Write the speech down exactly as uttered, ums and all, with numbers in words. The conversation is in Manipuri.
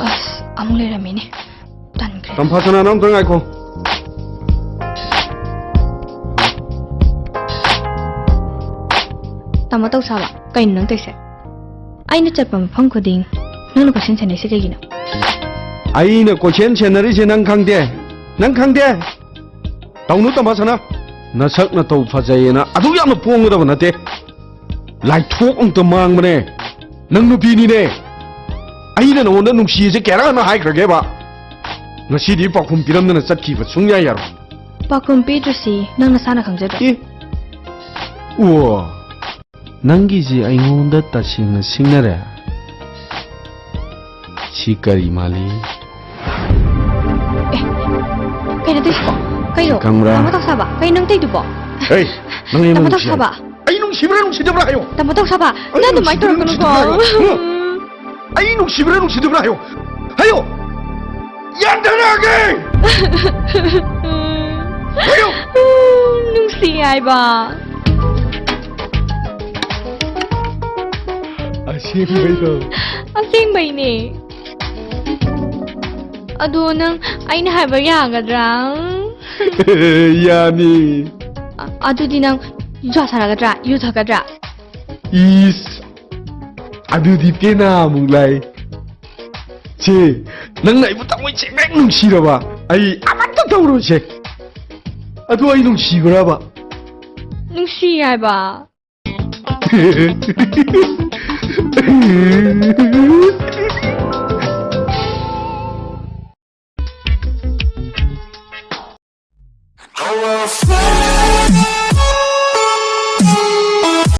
ꯑꯁ, ꯑꯃꯨꯛ ꯂꯩꯔꯝꯃꯤꯅꯦ꯫ ꯇꯟꯈ꯭ꯔꯦ꯫ ꯇꯝꯐꯥꯁꯅꯥ, ꯅꯪ ꯑꯝꯇ ꯉꯥꯏꯈꯣ꯫ ꯇꯥꯃꯣ ꯇꯧꯁꯥꯕ, ꯀꯩꯅꯣ ꯅꯪ ꯇꯧꯏꯁꯦ? ꯑꯩꯅ ꯆꯠꯄ ꯃꯐꯝ ꯈꯨꯗꯤꯡ ꯅꯪꯅ ꯀꯣꯏꯁꯦꯟ ꯁꯦꯟꯅꯩꯁꯦ ꯀꯩꯒꯤꯅꯣ? ꯑꯩꯅ ꯀꯣꯏꯁꯦꯟ ꯁꯦꯟꯅꯔꯤꯁꯦ ꯅꯪ ꯈꯪꯗꯦ? ꯅꯪ ꯈꯪꯗꯦ? ꯇꯧꯅꯨ ꯇꯝꯐꯥꯁꯅꯥ꯫ ꯅꯁꯛ ꯅꯇꯧ ꯐꯖꯩꯌꯦꯅ ꯑꯗꯨꯛ ꯌꯥꯝꯅ ꯄꯣꯡꯒꯗꯕ ꯅꯠꯇꯦ꯫ ꯂꯥꯏꯊꯣꯛ ꯑꯃꯨꯛꯇ ꯃꯥꯡꯕꯅꯦ꯫ ꯅꯪ ꯅꯨꯄꯤꯅꯤꯅꯦ꯫ ꯑꯩꯅ ꯅꯉꯣꯟꯗ ꯅꯨꯡꯁꯤꯌꯦꯁꯦ ꯀꯌꯥꯔꯛ ꯍꯥꯟꯅ ꯍꯥꯏꯈ꯭ꯔꯒꯦꯕ? ꯉꯁꯤꯗꯤ ꯄꯥꯎꯈꯨꯝ ꯄꯤꯔꯝꯗꯅ ꯆꯠꯈꯤꯕ ꯁꯨꯡꯌꯥ ꯌꯥꯔꯣꯏ꯫ ꯄꯥꯎꯈꯨꯝ ꯄꯤꯗ꯭ꯔꯤꯁꯤ ꯅꯪ ꯅꯁꯥꯅ ꯈꯪꯖꯗ꯭ꯔꯣ? ꯑꯦ? ꯑꯣ, ꯅꯪꯒꯤꯁꯤ ꯑꯩꯉꯣꯟꯗ ꯇꯁꯦꯡꯅ ꯁꯤꯡꯅꯔꯦ? ꯁꯤ ꯀꯔꯤ ꯃꯥꯜꯂꯤ? ꯑꯦ, ꯀꯩꯅꯣ ꯇꯧꯏꯁꯤꯕꯣ? ꯀꯩꯅꯣ? ꯈꯪꯕ꯭ꯔꯥ? ꯇꯥꯃꯣ ꯇꯧꯁꯥꯕ, ꯀꯩꯅꯣ ꯅꯪ ꯇꯧꯏꯗꯨꯕꯣ? ꯍꯦ, ꯅꯪ ꯑꯩꯉꯣꯟꯗ ꯇꯥꯃꯣ ꯅꯨꯡꯁꯤ ꯍꯥꯏ-, ꯇꯧꯁꯥꯕ꯫ ꯑꯩ ꯅꯨꯡꯁꯤꯕ꯭ꯔꯥ ꯅꯨꯡꯁꯤꯗꯕ꯭ꯔꯥ ꯍꯥꯏꯌꯣ? ꯇꯥꯃꯣ ꯇꯧꯁꯥꯕ, ꯑꯩ ꯅꯪ ꯑꯗꯨꯃꯥꯏꯅ ꯅꯨꯡꯁꯤꯕ꯭ꯔꯥ ꯇꯧꯔꯛꯀꯅꯨꯀꯣ꯫ ꯅꯨꯡꯁꯤꯗꯕ꯭ꯔꯥ ꯍꯥꯏꯌꯣ? ꯍꯨꯝ꯫ ꯑꯩ ꯅꯨꯡꯁꯤꯕ꯭ꯔꯥ ꯅꯨꯡꯁꯤꯗꯕ꯭ꯔꯥ ꯍꯥꯏꯌꯣ? ꯍꯥꯏꯌꯣ! ꯌꯥꯟꯊꯔꯛꯑꯒꯦ! ꯍꯥꯏꯌꯣ! ꯅꯨꯡꯁꯤ ꯍꯥꯏꯕ꯫ ꯑꯁꯦꯡꯕꯩꯔꯣ? ꯑꯁꯦꯡꯕꯩꯅꯦ꯫ ꯑꯗꯣ ꯅꯪ ꯑꯩꯅ ꯍꯥꯏꯕ ꯌꯥꯒꯗ꯭ꯔꯥ? ꯌꯥꯅꯤ꯫ ꯑ-, ꯑꯗꯨꯗꯤ ꯅꯪ ꯌꯨ ꯁꯥꯟꯅꯒꯗ꯭ꯔꯥ? ꯌꯨ ꯊꯛꯀꯗ꯭ꯔꯥ? ꯏꯁ, ꯑꯗꯨꯗꯤ ꯄꯦꯅꯥꯃꯨꯛ ꯂꯥꯏ꯫ ꯁꯦ, ꯅꯪꯅ ꯑꯩꯕꯨ ꯊꯃꯣꯏ ꯁꯦꯡꯅ ꯍꯦꯛ ꯅꯨꯡꯁꯤꯔꯕ, ꯑꯩ ꯑꯃꯠꯇ ꯇꯧꯔꯣꯏꯁꯦ꯫ ꯑꯗꯨ ꯑꯩ ꯅꯨꯡꯁꯤꯕ꯭ꯔꯕ? ꯅꯨꯡꯁꯤ ꯍꯥꯏꯕ꯫